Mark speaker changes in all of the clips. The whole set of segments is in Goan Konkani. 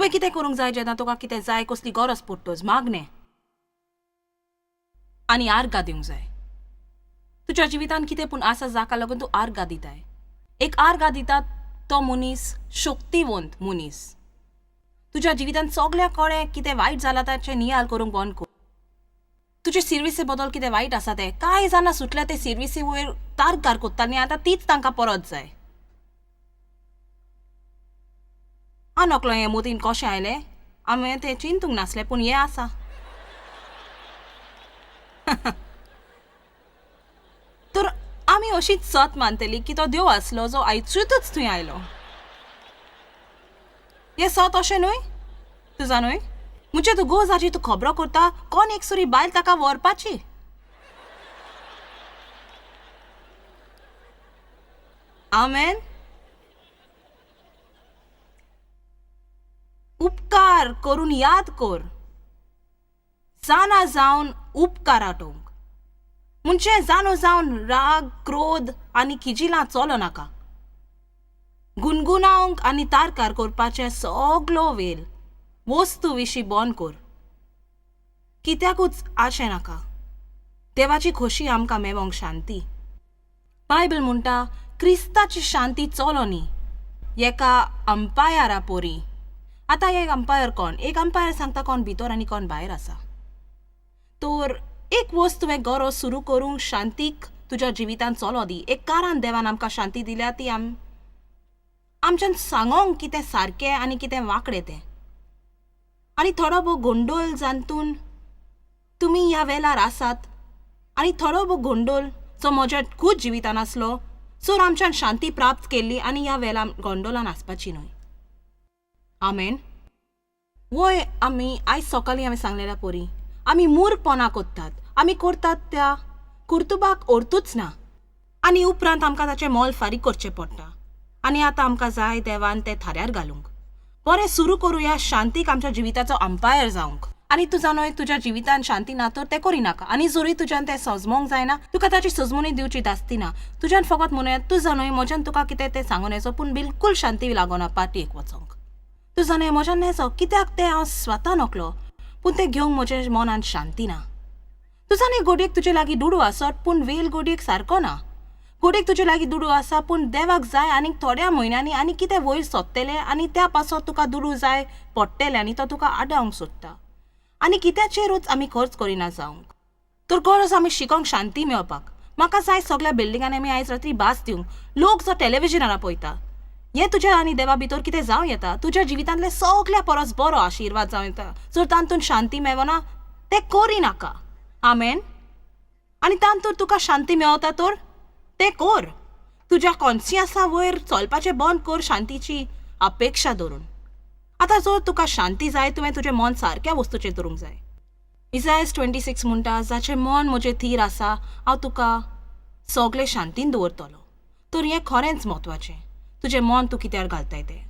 Speaker 1: तुवें कितें करूंक जाय जेन्ना तुका कितें जाय, कसली गरज पडटच, मागणें आनी आर्गां दिवंक जाय. तुज्या जिवितांत कितें पूण आसा जाका लागून तूं आर्गां दिताय. एक आर्गां दिता तो मनीस शक्तीवंत मनीस. तुज्या जिवितांत सगल्या कडेन कितें वायट जालां ताचें नियाळ करूंक बंद कर. तुजे सिर्विसे बद्दल कितें वायट आसा तें कांय जाणां सुटल्या ते सिर्विसे वयर तारकार कोत्ता आनी आतां तीच तांकां परत जाय. हांव नकळो हें मतीन कशें आयलें, हांवें तें चिंतूंक नासलें, पूण हें आसा. तर आमी अशीच सत मानतली की तो देव आसलो जो आयचूतच थंय आयलो. हें सत अशें न्हय? तूं जाणूय, म्हणजे तूं गोजाची तूं खबरो करता, कोण एक सुरी बायल ताका व्हरपाची. आमेन. उपकार करून याद कर, जाणा जावन उपकार आटोवंक म्हणजे जाणो जावन राग, क्रोध आनी किजिलां चलो नाका. गुणगुणावंक आनी तारकार करपाचें सगलो वेल वस्तू विशीं बंद कर. कित्याकूच आशें नाका. देवाची खोशी आमकां मेवोंक शांती. बायबल म्हणटा, क्रिस्ताची शांती चलो न्ही एका अंपायरा पोरी. आतां एक अंपायर कोण? एक अंपायर सांगता कोण भितर आनी कोण भायर आसा. तर एक वस्त तुवें गरज सुरू करूंक शांतीक तुज्या जिवितांत चलो दी. एक कारण देवान आमकां शांती दिल्या ती आमच्यान सांगोंक कितें सारकें आनी कितें वांकडें तें. आनी थोडो भोव गोंडोल जातून तुमी ह्या वेळार आसात आनी थोडो भोव गोंडोल जो म्हज्या खूब जिवितान आसलो, सो आमच्यान शांती प्राप्त केल्ली आनी ह्या वेळार गोंडोलान आसपाची न्हय. आमेन. वय आमी आयज सकाळीं हांवें सांगलेल्या पोरी आमी मूर्खपणां करतात. आमी करतात त्या कुर्तुबाक अर्थूच ना आनी उपरांत आमकां ताचें मोल फारीक करचें पडटा. आनी आतां आमकां जाय देवान तें थाऱ्यार घालूंक. बरें सुरू करुया शांतीक आमच्या जिविताचो अंपायर जावंक. आनी तूं जाणोय तुज्या जिवितान शांती ना तर तें करिनाका. आनी जरूय तुज्यान तें सजमोंक जायना, तुका ताची सजमणी दिवची दासती ना. तुज्यान फकत म्हणूया तूं जाणोय म्हज्यान तुका कितें तें सांगून येचो, पूण बिलकूल शांती लागना पार्टीक वचोंक. तूं जाणोय म्हज्यान नेजो कित्याक तें हांव स्वता नकलो, पूण तें घेवंक म्हज्या मनान शांती ना. तूं जाणोय गोडयेक तुजे लागीं दुडू आसत, पूण वेल गोडयेक सारको ना. गोडयेक तुजे लागीं दुडू आसा, पूण देवाक जाय आनीक थोड्या म्हयन्यांनी आनी कितें वयर सोदतलें आनी त्या पासत तुका दुडू जाय पडटले आनी तो तुका आडावंक सोदता. आनी कित्याचेरूच आमी खर्च करिना जावंक. तर गरज आमी शिकोंक शांती मेळपाक. म्हाका जाय सगळ्या बिल्डिंगांनी आमी आयज रात्री भास दिवंक. लोक जो टेलिविजनार पळयता हें तुज्या आनी देवा भितर कितें जावं येता. तुज्या जिवितांतले सगल्या परस बरो आशिर्वाद जावं येता. जर तातूंत शांती मेळना तें करिनाका. आमेन. आनी तातूंत तुका शांती मेळता तर तें कर. तुज्या कॉन्सियन्सा वयर चलपाचें बंद कर शांतीची अपेक्षा धरून. आतां जर तुका शांती जाय तुवें तुजें मन सारक्या वस्तूचेर धरूंक जाय. इजायस 26 म्हणटा, जाचें मन म्हजें थीर आसा हांव तुका सगळें शांतीन दवरतलो. तर हें खरेंच म्हत्वाचें, तुजें मन तूं कित्यार घालताय तें.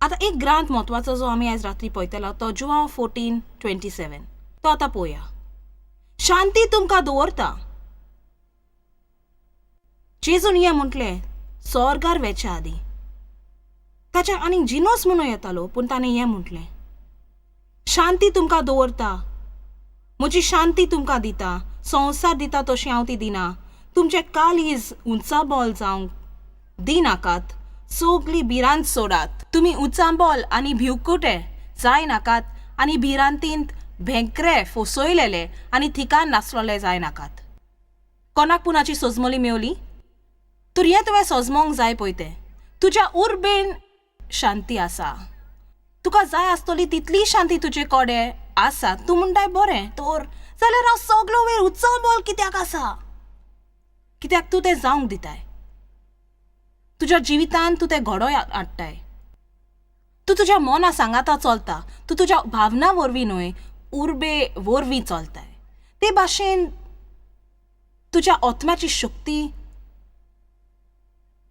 Speaker 1: आतां एक ग्रांथ म्हत्वाचो जो आमी आयज रात्री पळयतलो तो जुआंव 14:27. तो आतां पळोवया. शांती तुमकां दवरता. जेजून हें म्हटलें स्वर्गार वेच्या आदीं. ताच्या आनीक जिनोस म्हणून येतालो, पूण ताणें हें म्हटलें, शांती तुमकां दवरता, म्हजी शांती तुमकां दिता, संवसार दिता तशी हांव ती दिना. तुमचें काळीज उंचाबोल जावंक दिनाकात, सगली भिरांत सोडात. तुमी उंचाबोल आनी भिवकुटे जायनाकात आनी भिरांतींत भेंकरे फसयलेले आनी थिकान नासलेले जायनाकात. कोणाक पुणाची सजमली मेवली तर हें तुवें सजमोंक जाय पळय तें. तुज्या उर्बेन शांती आसा, तुका जाय आसतली तितली शांती तुजे कडेन आसा. तूं म्हणटाय बरें तर जाल्यार हांव सगलो वेळ उचांबळ कित्याक आसा? कित्याक तूं तें जावंक दिताय. तुज्या जिवितांत तूं तें घडोय हाडटाय. तूं तुज्या मना सांगाता चलता, तूं तुज्या भावना वरवीं न्हय उर्बे वरवीं चलताय. ते भाशेन तुज्या आत्म्याची शक्ती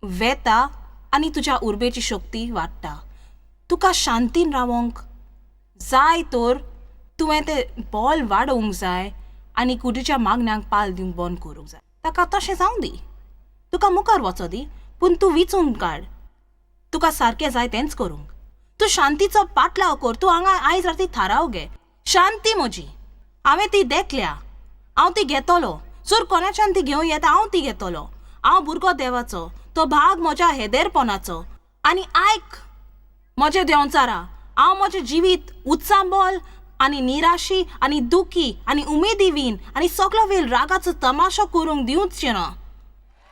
Speaker 1: वेता आनी तुज्या उर्बेची शक्ती वाडटा. तुका शांतीन रावोंक जाय तर तुवें तें बॉल वाडोवंक जाय आनी कुडीच्या मागण्यांक पाल दिवंक बंद करूंक जाय. ताका तशें जावं दी, तुका मुखार वचो दी, पूण तूं विचूंक काड तुका सारकें जाय तेंच करूंक. तूं शांतीचो पाटलाव कर. तूं हांगा आयज राती थाराव घे, शांती म्हजी, हांवें ती देखल्या, हांव ती घेतलो. जर कोणाच्यान ती घेवं येता, हांव ती घेतलो. हांव भुरगो देवाचो, तो भाग म्हज्या हेदेरपणाचो. आनी आयक म्हजें देंवचारा, हांव म्हजें जिवीत उत्सांबोल आनी निराशी आनी दुखी आनी उमेदी वीन आनी सगलो वेळ रागाचो तमाशो करूंक दिवचें ना.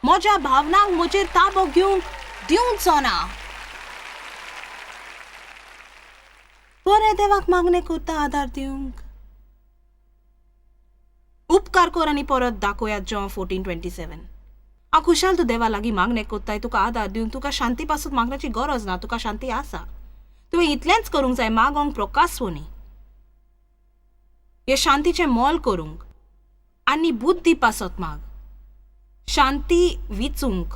Speaker 1: म्हज्या भावनांक म्हजेर ताबो घेवंक दिवचो ना. बरें देवाक मागणें करता आदार दिवंक. उपकार कर आनी परत दाखोवयात जॉन 14:27. हांव खुशाल तूं देवा लागीं मागणें कोत्ताय तुका आदार दिवंक. तुका शांती पासून मागण्याची गरज ना, तुका शांती आसा. तुवें इतलेंच करूंक जाय, मागोंक प्रकासवनी हे शांतीचें मोल करूंक आनी बुद्धी पासत माग. शांती विचूंक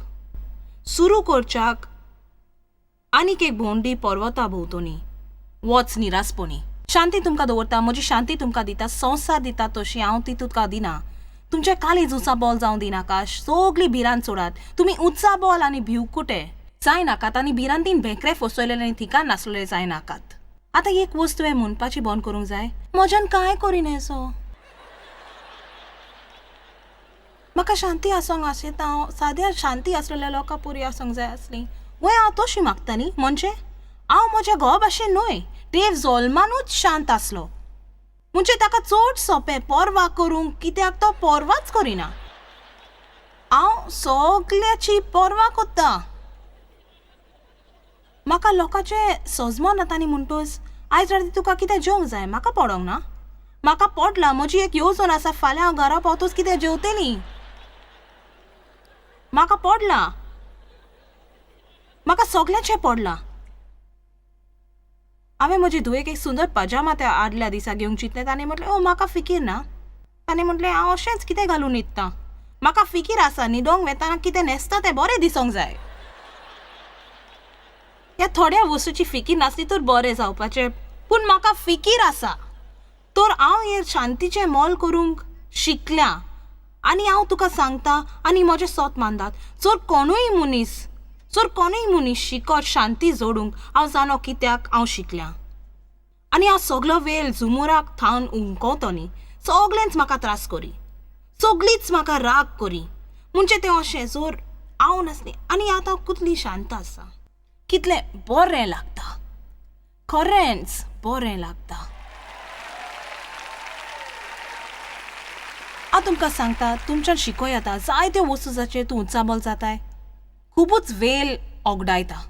Speaker 1: सुरू करच्याक आनीक एक भोंवडी पर्वता भोंवतणी वच निरासपणी. शांती तुमकां दवरता, म्हजी शांती तुमकां दिता, संवसार दिता तशी हांव ती तुका दिना. तुमचें काळीज उंचाबोल जावं दिनाका, सगळी भिरांत सोडात. तुमी उंचाबोल आनी भिवकुटे जायनाकात आनी भिरांतीन भेंकरे फसयलेले आनी थिकान नासलेले जायनाकात. आतां एक वस्त तुवें म्हणपाची बंद करूंक जाय, म्हज्यान कांय करिना सो. म्हाका शांती आसूंक आशेता, हांव साद्या शांती आसलेल्या लोकां पुरी आसूंक जाय आसली. वय हांव तशी मागताली, म्हणजे हांव म्हज्या घोवा भाशेन न्हय. देव जल्मानूच शांत आसलो, म्हणजे ताका चड सोंपें पर्वा करूंक, कित्याक तो पर्वाच करिना. हांव सगल्याची पर्वा करता. म्हाका लोकांचें सजमना आनी म्हणटच आयज राती तुका कितें जेवंक जाय, म्हाका पडोंक ना. म्हाका पडलां, म्हजी एक येवजण आसा, फाल्यां हांव घरा पावतच कितें जेवतली. म्हाका पडलां, म्हाका सगळ्यांचें पडलां. हांवें म्हजे धुवेक एक सुंदर पजामा त्या आदल्या दिसा घेवंक चिंतलें. ताणें म्हटलें, ओ म्हाका फिकीर ना. ताणें म्हटलें, हांव अशेंच कितें घालून न्हिदता. म्हाका फिकीर आसा, न्हिदोंक वेतना कितें न्हेसता तें बरें दिसोंक जाय. ह्या थोड्या वस्तूची फिकीर नासली तर बरें जावपाचें, पूण म्हाका फिकीर आसा. तर हांव हें शांतीचें मोल करूंक शिकल्या आनी हांव तुका सांगता आनी म्हजें सोत मानतात, जर कोणूय मनीस, जर कोणूय मनीस शिकत शांती जोडूंक, हांव जाणो कित्याक हांव शिकल्या. आनी हांव सगलो वेळ झुमुराक थावन उमकवतली. सगळेंच म्हाका त्रास करी, सगळीच म्हाका राग करी. म्हणजे तें अशें जर हांव नासलें. आनी आतां कितली शांत आसा, कितलें बरें लागता, खरेंच बरें लागता. हांव तुमकां सांगता, तुमच्यान शिकों येता जायत्यो वस्तू जाचेर तूं उचांबळ जाताय, खुबूच वेळ ओगडायता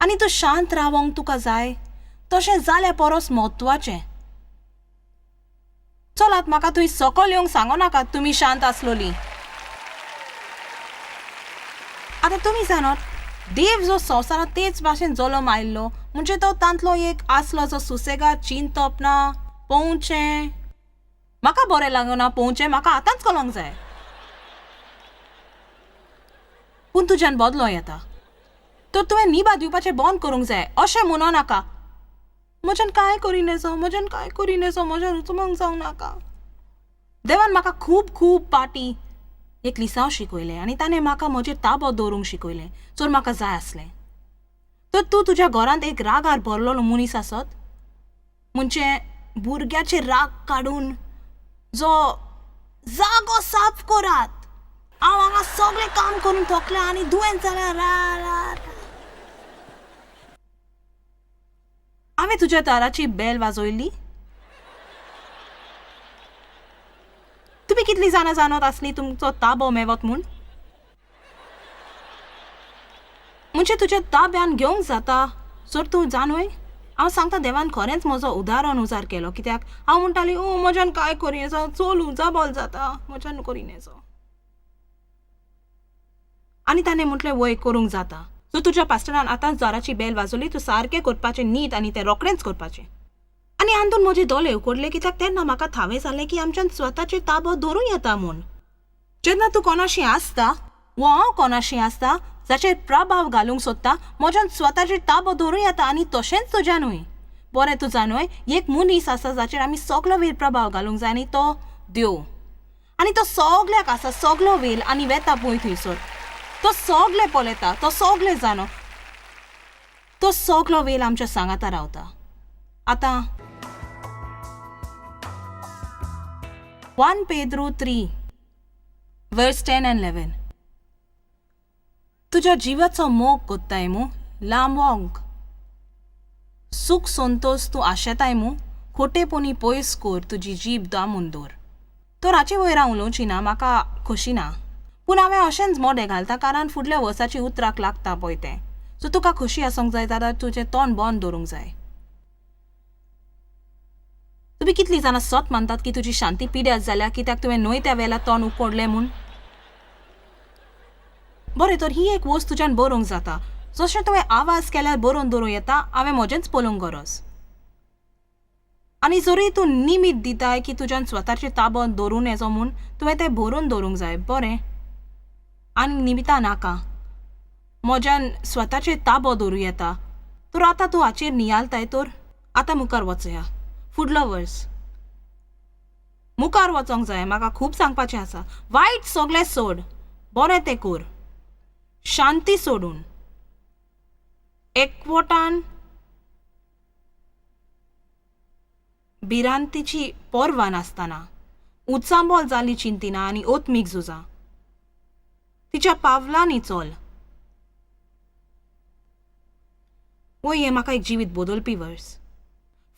Speaker 1: आनी तूं शांत रावोंक तुका जाय तशें जाल्या परस म्हत्वाचें. चलात, म्हाका थंय सकल येवंक सांगो नाकात, तुमी शांत आसलोली. आतां तुमी जाणत, देव जो संवसारांत तेच भाशेन जल्म आयिल्लो, म्हणजे तो तांतलो एक आसलो जो सुसेगाद चिंतप ना पोवचें. म्हाका बरें लागना पोवचें, म्हाका आतांच कलोंक जाय. पूण तुज्यान बदलो येता तर तुवें निभा दिवपाचें बंद करूंक जाय. अशें म्हणो नाका, म्हज्यान कांय करिनेसो, म्हज्यान कांय करिनेसो, म्हज्यान उचमंग जावं नाका. देवान म्हाका खूब खूब पाटी एक लिसांव शिकयलें आनी ताणें म्हाका म्हजेर ताबो दवरूंक शिकयलें जर म्हाका जाय आसलें तर. तूं तुज्या घरांत एक रागार भरलेलो मनीस आसत, म्हणजे भुरग्याचेर राग काडून जो जागो साफ करात, हांव हांगा सगळें काम करून थकलें आनी दुयेंत जाल्यार रा रा. हांवें तुज्या दाराची बेल वाजयल्ली. तुमी कितलीं जाणां जाणत आसलीं तुमचो ताबो मेवत म्हूण? म्हणजे तुज्या ताब्यान घेवंक जाता जर तूं जाणूय. हांव सांगता, देवान खरेंच म्हजो उदाहरण उजार केलो, कित्याक हांव म्हणटाली, ओ म्हज्यान कांय करिनेसो, चल उजाबल जाता, म्हज्यान करिनेसो. आनी ताणें म्हटलें, वय करूंक जाता. सो तुज्या पास्टरान आतांच दाराची बेल वाजोवली, तूं सारकें करपाचें नीट आनी तें रोखडेंच करपाचें. आनी अंदून म्हजे दोळे उगडले, कित्याक तेन्ना म्हाका थावें जालें की आमच्यान स्वताचेर ताबो धरूं येता म्हूण. जेन्ना तूं कोणाशी आसता वो हांव कोणाशी आसता जाचेर प्रभाव घालूंक सोदता, म्हज्यान स्वताचेर ताबो धरूं येता आनी तशेंच तुज्यानूय. बरें तूं जाणूय, एक मनीस आसा जाचेर आमी सगलो वेळ प्रभाव घालूंक जाय आनी तो देव. आनी तो सगल्याक आसा सगलो वेळ आनी वेता पळय थंयसर, तो सगलें पळयता, तो सगलें जाणो. तो सगलो वेळ आमच्या सांगाता रावता. आतां 1 Pedro 3 verse 10 and 11. तुज्या जिवाचो मोग कोत्ताय मू लांबोंक सूख संतोस तूं आशेताय मू खोटेपणी पयस कोर, तुजी जीब दामून दवर. तर हाचे वयर हांव उलोवची ना, म्हाका खोशी ना, पूण हांवें अशेंच मोडें घालता कारण फुडल्या वर्साची उतराक लागता पळय तें. सो तुका खोशी आसूंक जाय जाल्यार तुजें तोंड बंद दवरूंक जाय. तुमी कितलीं जाणां सत मानतात की तुजी शांती पिड्यार जाल्या कित्याक तुवें न्हय त्या वेळार तोंड उकोडलें म्हूण? बरें, तर ही एक वस्त तुज्यान बरोवंक जाता. जशें तुवें आवाज केल्यार बरोवन दवरूं येता, हांवें म्हजेंच पळोवंक गरज. आनी जरूय तूं निमीत दिताय की तुज्यान स्वताचेर ताबो दवरूं येजो म्हूण, तुवें तें बरोवन दवरूंक जाय. बरें, आनी निमितां नाका, म्हज्यान स्वताचेर ताबो दवरूं येता. तर आतां तूं हाचेर नियालताय. तर आतां मुखार वचया, फुडलो वर्स मुखार वचोंक जाय. म्हाका खूब सांगपाचें आसा. वायट सगळें सोड, बरें तें कोर, शांती सोडून एकवटान भिरांतीची पर्वा नासतना उचांबळ जाली चिंतिना आनी ओतमीक झुजां तिच्या पावलांनी चल. वय, हें म्हाका एक जिवीत बदलपी वर्स.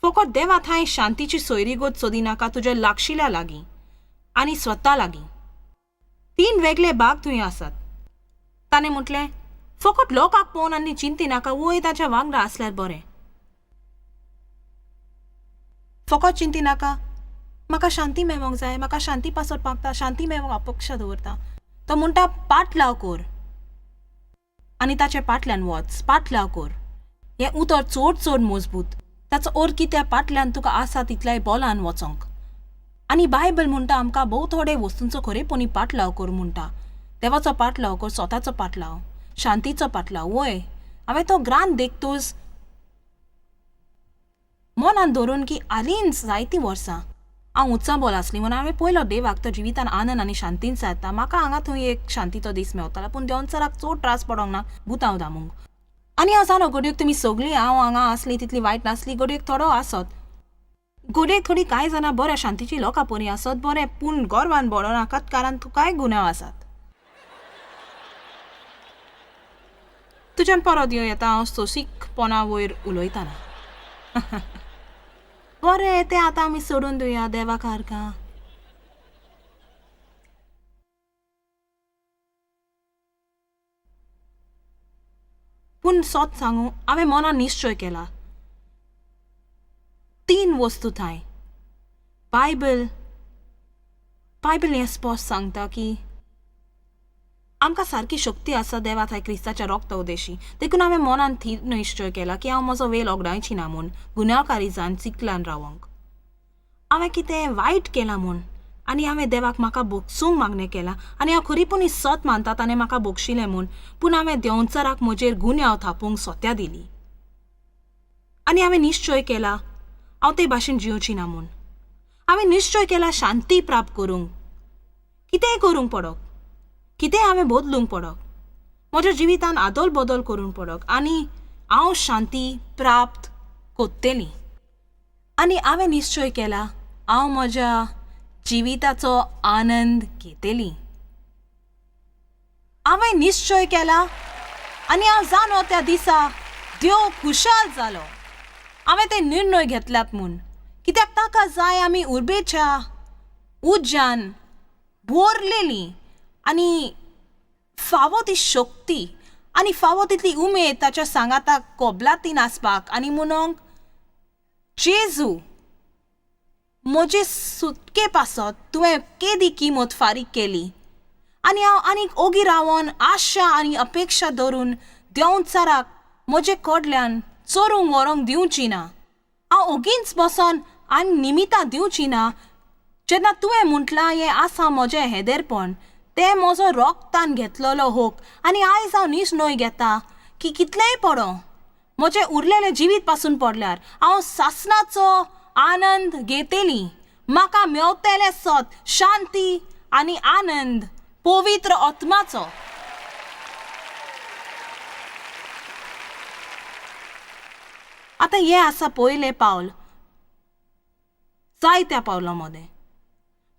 Speaker 1: फकत देवा थंय शांतीची सोयरीगत सोदिनाका, तुज्या लागशिल्या लागीं आनी स्वता लागीं. 3 वेगळे भाग थंय आसात. ताणें म्हटलें फकत लोकांक पळोवन आनी चिंतिनाका, वय ताच्या वांगडा आसल्यार बरें. फकत चिंतिनाका, म्हाका शांती मेळोंक जाय, म्हाका शांती पासत मागता, शांती मेळोंक अपेक्षा दवरता. तो म्हणटा पाटलाव कोर आनी ताच्या पाटल्यान वच, पाटलाव कोर. हें उतर चड चड मजबूत. ताचो अर्थ कित्या पाटल्यान तुका आसा तितल्याय बोलान वचोंक. आनी बायबल म्हणटा आमकां भोव थोडे वस्तूंचो खरेपणी पाटलाव कोर म्हणटा. देवाचो पाटलाव कोर, स्वताचो पाटलाव, शांतीचो पाटलाव. वय, हांवें तो ग्रांत देखतोच मनान धरून की हालींच जायतीं वर्सां हांव उचांबळ आसली म्हणून हांवें पयलो देवाक तो जिवितान आनंद आनी शांतीन सारता. म्हाका हांगा थंय एक शांतीचो दीस मेवतालो, पूण देवचाराक चड त्रास पडोंक ना बुतांव दामूंक. आनी हांव जाणो घडयेक तुमी सगळीं हांव हांगा आसली तितली वायट नासली, घडयेक थोडो आसत, घडयेक थोडी कांय जाणां बऱ्या शांतीची लोकां परी आसत, बरें, पूण गर्वान बरो नाकात कारण तुकाय गुन्यांव आसात. तुज्यान परत येवं येता हांव सोंशीकपणा वयर उलयतना. बरें, तें आतां आमी सोडून दिवया देवा कारकां. पूण सत सांगू, हांवें मनान निश्चय केला 3 वस्तू थंय. बायबल बायबल हें स्पश्ट सांगता की आमकां सारकी शक्ती आसा देवा थंय क्रिस्ताच्या रोगता उदेशी. देखून हांवें मनान थीर निश्चय केला की हांव म्हजो वेळ ओगडायची ना म्हूण गुन्यांवकारी जावन चिकलान रावंक. हांवें कितें वायट केलां म्हूण आनी हांवें देवाक म्हाका बोगसूंक मागणें केलां आनी हांव खरीपणी सत मानता ताणें म्हाका बोगशिलें म्हूण, पूण हांवें देंवचाराक म्हजेर गुन्यांव थापूंक सोत्या दिली आनी हांवें निश्चय केला हांव ते भाशेन जियोची ना म्हूण. हांवें निश्चय केला शांती प्राप्त करूंक, कितेंय करूंक पडक, कितेंय हांवें बदलूंक पडक, म्हज्या जिवितान आदल बदल करूंक पडक आनी हांव शांती प्राप्त कोत्तली. आनी हांवें निश्चय केला हांव म्हज्या जिविताचो आनंद घेतली. हांवें निश्चय केला आनी हांव जाणो त्या दिसा देव खुशाल जालो हांवें ते निर्णय घेतल्यात म्हूण, कित्याक ताका जाय आमी उर्बेच्या उज्यान भरलेली आनी फावो ती शक्ती आनी फावो तितली उमेद ताच्या सांगाताक कबलातीन आसपाक. आनी म्हणूंक जेजू म्हजे सुटके पासत तुवें केदी किंमत फारीक केली आनी हांव आनीक ओगी रावन आशा आनी अपेक्षा धरून देंवचाराक म्हजे कडल्यान चोरूंक व्हरूंक दिवची ना. हांव ओगीच बसोन आनी निमितां दिवची ना. जेन्ना तुवें म्हटलां हें आसा म्हजें हेदेरपण, तें म्हजो रोगतान घेतलेलो होक आनी आयज हांव निश्णय घेता की कितलेंय पडों म्हजें उरलेलें जिवीत पासून पडल्यार हांव सासणाचो आनंद घेतली. म्हाका मेवतलें सत शांती आनी आनंद पवित्र आत्माचो. आतां हें आसा पयलें पावल जायत्या पावलां मदें.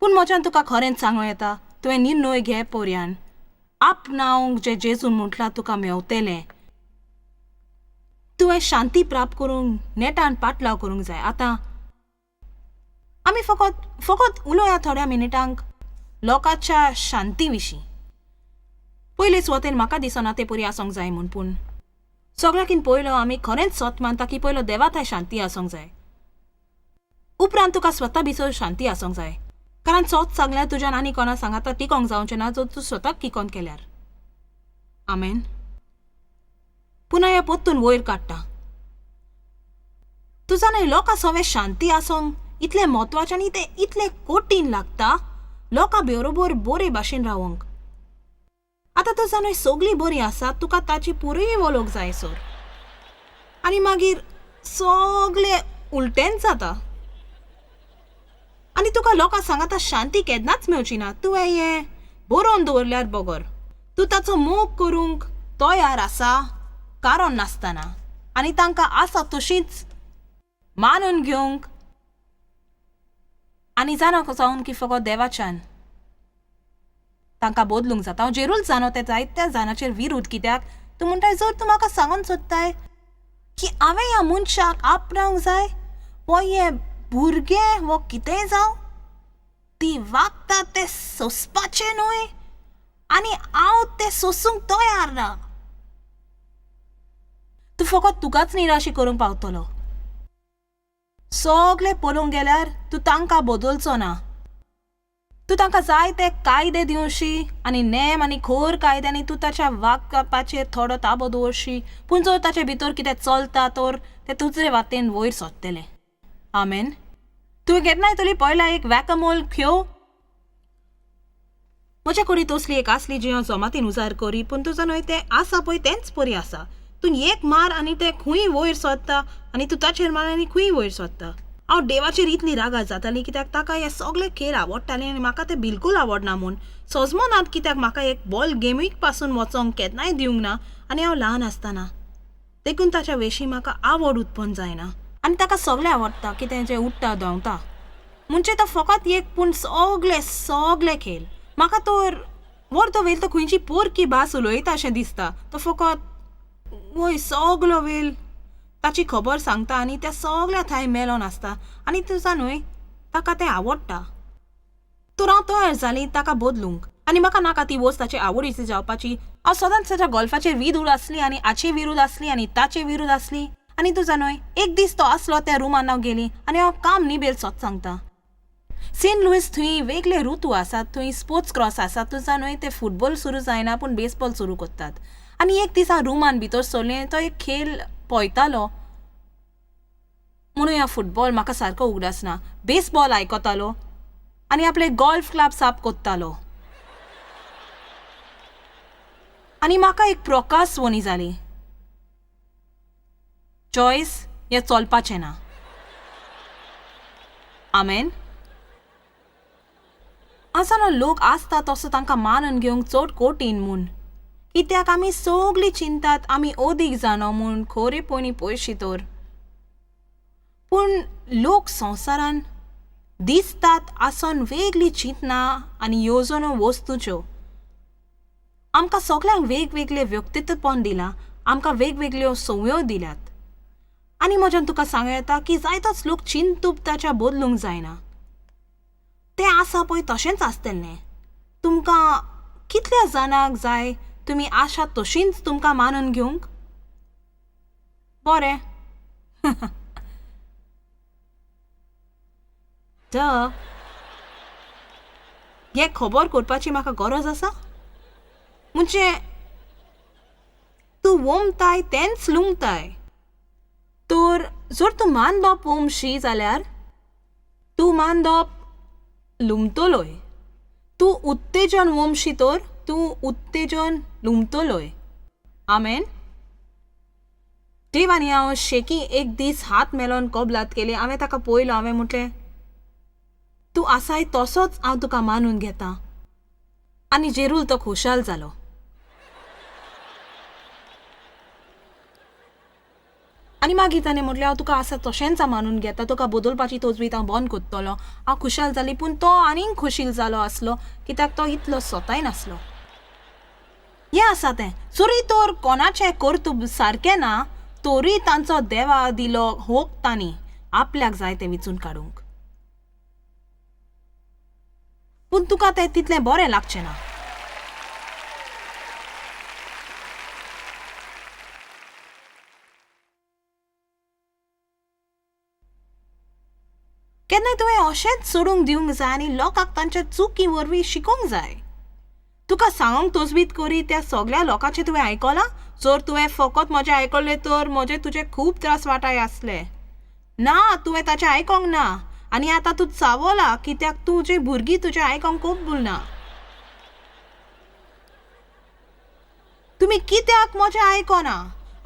Speaker 1: पूण म्हज्यान तुका खरेंच सांगूं येता, तुवें निर्णय घे पोरयान आपणावंक जें जेजून म्हटलां तुका मेवतलें. तुवें शांती प्राप्त करूंक नेटान पाटलाव करूंक जाय. आतां आमी फकत फकत उलोवया थोड्या मिनटांक लोकांच्या शांती विशीं. पयले सुवातेन म्हाका दिसना ते परी आसूंक जाय म्हूण, पूण सगळ्याकीन पयलो आमी खरेंच सत मानता की पयलो देवा थंय शांती आसूंक जाय, उपरांत तुका स्वता भितर शांती आसूंक जाय. कारण सत सांगल्यार तुज्यान आनी कोणा सांगाता टिकोंक जावचें ना जर तूं स्वताक टिकोन केल्यार. आमेन. पुन्हा हें पोत्तून वयर काडटा. तूं जाणा लोकां सवें शांती आसूंक इतलें म्हत्वाचें आनी तें इतलें कठीण लागता लोकां बरोबर बरे भाशेन रावंक. आतां तूं जाणा सगळीं बरीं आसा, तुका ताची पुरय वळख जाय सर, आनी मागीर सगळें उलटेंच जाता आनी तुका लोकां सांगाता शांती केन्नाच मेवची ना. तुवें हें बरोवन दवरल्यार बगर तूं ताचो मोग करूंक तयार आसा कारण नासतना आनी तांकां आसा तशींच मानून घेवंक आनी जाणा जावन की फकत देवाच्यान तांकां बदलूंक जाता. हांव जेरूल जाणो तें जायत्या जाणाचेर विरूद्ध, कित्याक तूं म्हणटाय जर तूं म्हाका सांगून सोदताय की हांवें ह्या मनशाक आपणावंक जाय वो हें भुरगें वो कितेंय जावं, ती वागता तें सोंसपाचें न्हय आनी हांव तें सोंसूंक तयार ना. तूं फकत तुकाच निराशी करूंक पावतलो. सगळें पळोवंक गेल्यार तूं तांकां बदलचो ना. तूं तांकां जाय ते कायदे दिवशी आनी नेम आनी खोर कायद्यांनी तूं ताच्या वागपाचेर थोडो ताबो दवरशी, पूण जर ताचे भितर कितें चलता तर तें तुजे वाटेन वयर सोदतलें. आमेन. तुवें केन्नाय तरी पळयला एक वॅकमोल खेव? म्हज्या कडेन तसली एक आसली जी हांव जमातीन उजार करी, पूण तुजो न्हय तें आसा पळय तेंच परी आसा. तूं एक मार आनी तें खूंय वयर सोदता आनी तूं ताचेर मार आनी खूंय वयर सोदता. हांव देवाचेर इतली रागार जाताली कित्याक ताका हे सगळे खेळ आवडटाले आनी म्हाका ते बिलकूल आवडना म्हूण सजमनात, कित्याक म्हाका एक बॉल गेमीक पासून वचोंक केन्नाय दिवंक ना आनी हांव ल्हान आसतना, देखून ताच्या वेशी म्हाका आवड उत्पन्न जायना. आनी ताका सगळें आवडटा कितें जें उडटा धांवता म्हणजे तो फकत एक, पूण सगळे सगळे खेळ म्हाका तर वर्दो वेल तो खंयची पोरकी भास उलयता अशें दिसता. तो फकत वय सगलो वेल ताची खबर सांगता आनी त्या सगळ्या थंय मेलोन आसता आनी तुजा न्हय ताका तें आवडटा. तर हांव तयार जाली ताका बदलूंक आनी म्हाका नाका ती वस्त ताचे आवडीची जावपाची. हांव सदांच ताच्या गोल्फाचेर विरूद्ध आसली आनी हाचे विरूद्ध आसली आनी ताचे विरूद्ध आसली. आनी तुजा न्हय एक दीस तो आसलो त्या रुमान हांव गेली आनी हांव काम निबेल सोद सांगता. सेंट लुईस थंय वेगळे ऋतू आसात, थंय स्पोर्ट्स क्रॉस आसात. तुजा न्हय ते फुटबॉल सुरू जायना पूण बेसबॉल सुरू करतात. आनी एक दीस हांव रुमान भितर सरलें, तो एक खेळ पळयतालो म्हणून ह्या फुटबॉल म्हाका सारको उगडास ना, बेसबॉल आयकतालो आनी आपले गोल्फ क्लब साफ करतालो आनी म्हाका एक प्रकाश वनी जाली. चॉयस हें चलपाचें ना. आमेन. आसा लोक आसता तसो तांकां मानून घेवंक चड कठीण म्हूण, कित्याक आमी सगळीं चिंतात आमी अदीक जाणो म्हूण खरेपणी पयशी तर, पूण लोक संवसारान दिसतात आसून वेगळी चिंतना आनी येवजण्यो वस्तूच्यो. आमकां सगळ्यांक वेगवेगळे व्यक्तित्वपण दिलां, आमकां वेगवेगळ्यो संवयो दिल्यात आनी म्हज्यान तुका सांगूं येता की जायतोच लोक चिंतूप ताच्या बदलूंक जायना. तें आसा पळय तशेंच आसतलें. तुमकां कितल्या जाणांक जाय तुमी आशा तशींच तुमकां मानून घेवंक? बरें. हें खबर करपाची म्हाका गरज आसा? म्हणजे तूं वोमताय तेंच लुमताय. तर जर तूं मानदोप वोमशी जाल्यार तूं मानदोप लुमतलोय. तूं उत्तेजन वोमशी तर तूं उत्तेजन लुमतलोय. आमेन. देव आनी हांव शेकी एक दीस हात मेलोन कबलात केली. हांवें ताका पळयलो, हांवें म्हटलें तूं आसाय तसोच हांव तुका मानून घेता. आनी जेरूल तो खोशाल जालो. आनी मागीर ताणें म्हटलें हांव तुका आसा तशेंच मानून घेता, तुका बदलपाची तजवीज हांव बंद करतलो. हांव खुशाल जाली, पूण तो आनीक खोशील जालो आसलो कित्याक तो इतलो सोताय नासलो. हें आसा तें, जरी तर कोणाचें कर्तुब सारकें ना तरी तांचो देवा दिलो होक तांणी आपल्याक जाय तें विचून काडूंक, पूण तुका तें तितलें बरें लागचें ना. केन्नाय तुवें अशेंच सोडूंक दिवंक जाय आनी लोकांक तांच्या चुकी वरवीं शिकोवंक जाय. तुका सांगूंक तजवीज करी त्या सगळ्या लोकांचें तुवें आयकलां? जर तुवें फकत म्हजें आयकलें तर म्हजें तुजें खूब त्रास वाटाय आसले. ना, तुवें ताचें आयकोंक ना आनी आतां तूं चावला कित्याक तुजी भुरगीं तुजें आयकोंक कबूल ना. तुमी कित्याक म्हजें आयकना?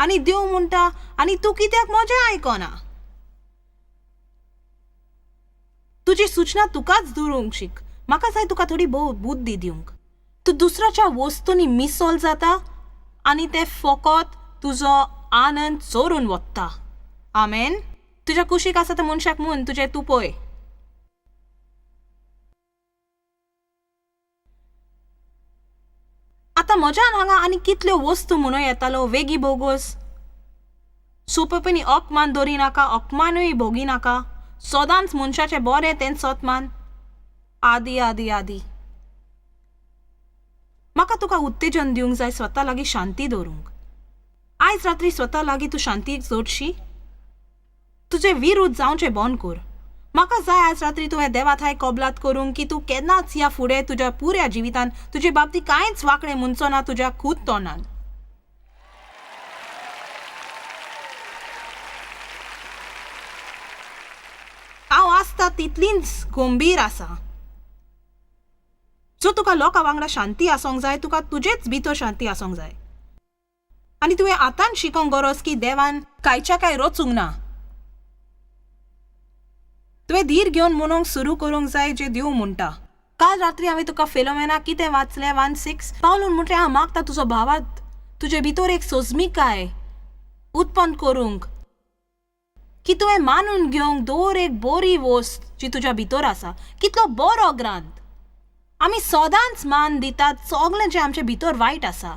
Speaker 1: आनी देव म्हणटा, आनी तूं कित्याक म्हजें आयकना? तुजी सुचना तुकाच दवरूंक शीक. म्हाका जाय तुका थोडी भोव बुद्दी दिवंक. तूं दुसऱ्याच्या वस्तूंनी मिसोल जाता आनी तें फकत तुजो आनंद चोरून वता. आमेन. तुज्या कुशीक आसा त्या मनशाक म्हूण तुजें तूं पळय. आतां म्हज्यान हांगा आनी कितल्यो वस्तू म्हणूं येतालो. वेगीं बोगोस, सोंपेपणी अपमान दवरी नाका, अपमानूय भोगी नाका, सदांच मनशाचें बरें तेंच सतमान, आदी आदी आदी. म्हाका तुका उत्तेजन दिवंक जाय स्वता लागीं शांती दवरूंक. आयज रात्री स्वता लागीं तूं शांती जोडशी. तुजें विरुद्ध जावचें बंद कर. म्हाका जाय आज रात्री तुवें देवा थाय कबलात करूंक की तूं केन्नाच ह्या फुडें तुज्या पुऱ्या जिवितान तुजे बाबतींत कांयच वांकडें म्हणचो ना तुज्या खूद तोंडान. हांव आसता तितलींच गंभीर आसा. जर तुका लोकां वांगडा शांती आसूंक जाय, तुका तुजेच भितर शांती आसूंक जाय. आनी तुवें आतांच शिकोंक गरज की देवान कांयच्या कांय रचूंक ना. तुवें धीर घेवन म्हणूंक सुरू करूंक जाय जें देव म्हणटा. काल रात्री हांवें तुका फिलोमेना कितें वाचलें 1:6 पावलून म्हटलें हांव मागता तुजो भावात तुजे भितर एक सोजमिकाय उत्पन्न करूंक की तुवें मानून घेवंक दर एक बरी वस्त जी तुज्या भितर आसा. कितलो बरो ग्रांत. आमी सदांच मान दितात सगळें जें आमचे भितर वायट आसा.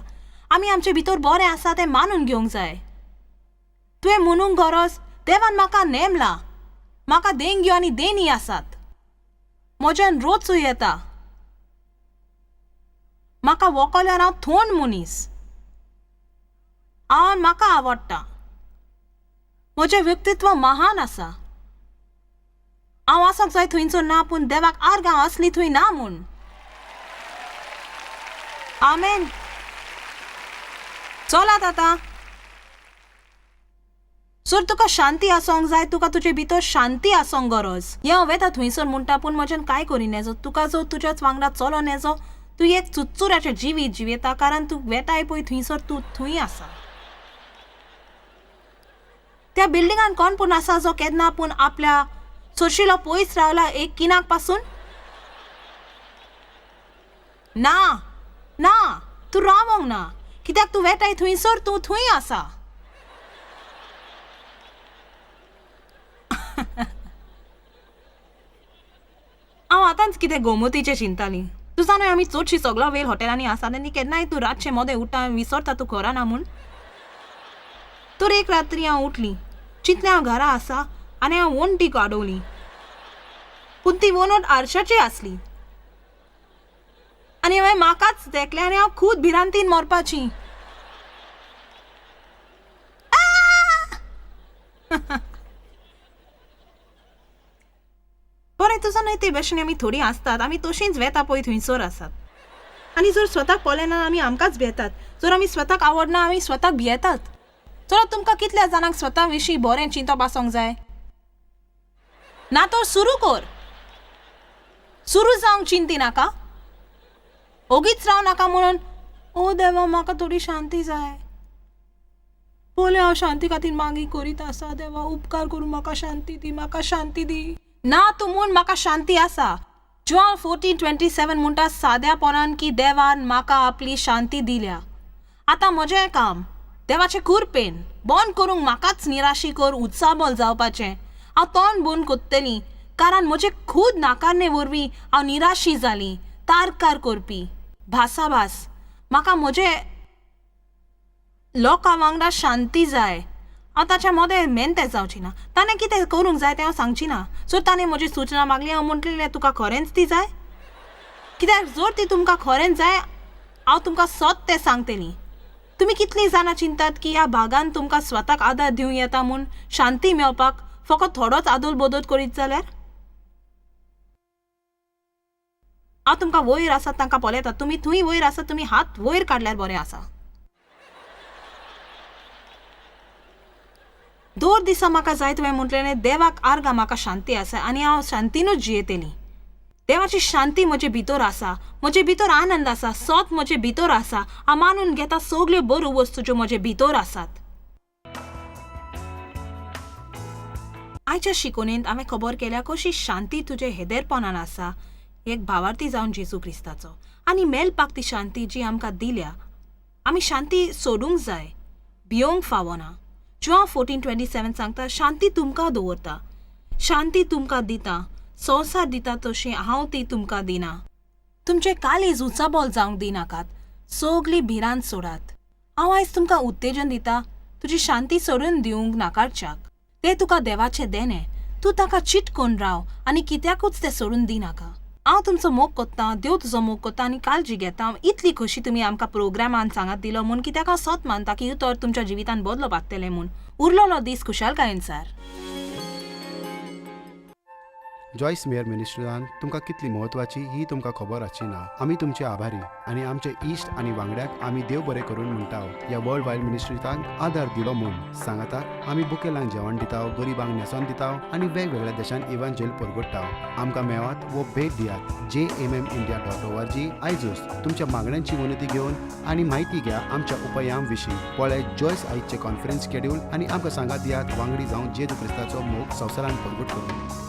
Speaker 1: आमी आमचे भितर बरें आसा तें मानून घेवंक जाय. तुवें म्हणूंक गरज देवान म्हाका नेमला, म्हाका देणग्यो आनी देणी आसात, म्हज्यान रोचूं येता, म्हाका वकल्यार हांव थंड मनीस, हांव म्हाका आवडटा, म्हजें व्यक्तित्व महान आसा, हांव आसोंक जाय थंयचो ना पूण देवाक आर्गां असली थंय ना म्हूण. आमेन. चलात आतां. जर तुका शांती आसूंक जाय, तुका तुजे भितर शांती आसूंक गरज. हें हांव वेता थंयसर म्हणटा, पूण म्हज्यान कांय करी नेजो. तुका जर तुज्याच वांगडा चलो नेजो, तूं एक चुरचुराचें जिवीत जिवेता, कारण तूं वेताय पळय थंयसर तूं थंय आसा. त्या बिल्डिंगान कोण पूण आसा जो केन्ना पूण आपल्या सोशिलो पयस रावला एक किनाक पासून? ना ना, तूं रावोंक ना, कित्याक तूं वेताय थंयसर तूं थंय आसा. हांव आतांच कितें गोमतीचें चिंताली. तूं जाणा आमी चडशी सगळो वेळ हॉटेलांनी आसा आनी केन्नाय तूं रातचें मदें उठ्ठा विसरता तूं घरा ना म्हूण. तर एक रात्री हांव उठली, चिंतलें हांव घरा आसा आनी हांव वणटीक आडवली, पूण ती वणट आरशाची आसली आनी हांवें म्हाकाच देखलें आनी हांव खूद भिरांतीन मरपाची. बरें, तुजो न्हय ते भशेन आमी थोडीं आसतात, आमी तशींच वेता पळय थंयसर आसात. आनी जर स्वताक पळयना आमी आमकांच भियेतात. जर आमी स्वताक आवडना आमी स्वताक भियेतात. चलो, तुमकां कितल्या जाणांक स्वता विशीं बरें चिंतप आसूंक जाय? ना तर सुरू कर. सुरू जावंक चिंती नाका, ओगीच राव नाका म्हणून ओ देवा म्हाका थोडी शांती जाय, पळय हांव शांती खातीर मागीर करीत आसा, देवा उपकार करून म्हाका शांती दी, म्हाका शांती दी. ना, तूं म्हूण म्हाका शांती आसा. जॉन 14:27 म्हणटा साद्यापणान की देवान म्हाका आपली शांती दिल्या. आतां म्हजें काम देवाचें कुरपेन बंद करूंक म्हाकाच निराशी कर उत्साबल जावपाचें. हांव तोंड बंद कोत्तली कारण म्हजे खूद नाकारणे वरवीं हांव निराशी जाली. तारकार करपी भासाभास. म्हाका म्हजे लोकां वांगडा शांती जाय. हांव ताच्या मदें मेनतें जावची ना. ताणें कितें करूंक जाय तें हांव सांगची ना. सो ताणें म्हजी सुचना मागली, हांव म्हणटलें तुका खरेंच ती जाय, कित्याक जर ती तुमकां खरेंच जाय हांव तुमकां सत तें सांगतली. तुमी कितलीं जाणां चिंतात की ह्या भागान तुमकां स्वताक आदार दिवं येता म्हूण शांती मेळपाक फकत थोडोच आदोल बदल करीत जाल्यार? हांव तुमकां वयर आसात तांकां पळयता, तुमी थंय वयर आसात, तुमी हात वयर काडल्यार बरें आसा. दर दिसा म्हाका जाय तुवें म्हटलें देवाक आर्गां म्हाका शांती आसा आनी हांव शांतीनूच जियेतली. देवाची शांती म्हजे भितर आसा, म्हजे भितर आनंद आसा, सत म्हजे भितर आसा. हांव मानून घेता सगल्यो बऱ्यो वस्तू ज्यो म्हजे भितर आसात. आयच्या शिकोवणेंत हांवें खबर केल्या कशी शांती तुजे हेदेरपणान आसा, एक भावार्थी जावन जेजू क्रिस्ताचो, आनी मेळपाक ती शांती जी आमकां दिल्या. आमी शांती सोडूंक जाय, भियोंक फावना. जुआंव 14:27 सांगता, शांती तुमकां दवरता, शांती तुमकां दिता, संवसार दिता तशी हांव ती तुमकां दिना. तुमचे काळीज उचाबल जावंक दिनाकात, सगली भिरांत सोडात. हांव आयज तुमकां उत्तेजन दिता, तुजी शांती सोडून दिवंक नाकारच्याक. तें तुका देवाचें देणें, तूं ताका चिटकोन राव आनी कित्याकूच तें सोडून दिनाका. हांव तुमचो मोग कोत्ता, देव तुजो मोग कोत्ता आनी काळजी घेता. इतली खोशी तुमी आमकां प्रोग्रामान सांगात दिलो म्हूण, कित्याक हांव सत मानता की उतर तुमच्या जिवितान बदलो पात्तलें म्हूण. उरलेलो दीस खुशालकायेन सार.
Speaker 2: जॉयस मेयर मिनिस्ट्रीन तुमकां कितली म्हत्वाची ही तुमकां खबर आसची ना. आमी तुमचे आभारी आनी आमचे इश्ट आनी वांगड्याक आमी देव बरें करून म्हणटा ह्या वर्ल्ड वायड मिनिस्ट्रीतांक आदार दिलो म्हूण. सांगाताक आमी बुकेलांक जेवण दिता, गरिबांक न्हेसोन दिता आनी वेगवेगळ्या देशांत इवांजेल परगट्टा. आमकां मेळात वो भेट दियात jmmindia.org. आयजूच तुमच्या मागण्यांची वनती घेवन आनी म्हायती घ्या आमच्या उपायां विशीं. पळय जॉयस आयचे कॉन्फरन्स शेड्यूल आनी आमकां सांगात दियात वांगडी जावन जेजू क्रिस्ताचो मोग संवसारान परगट करूं.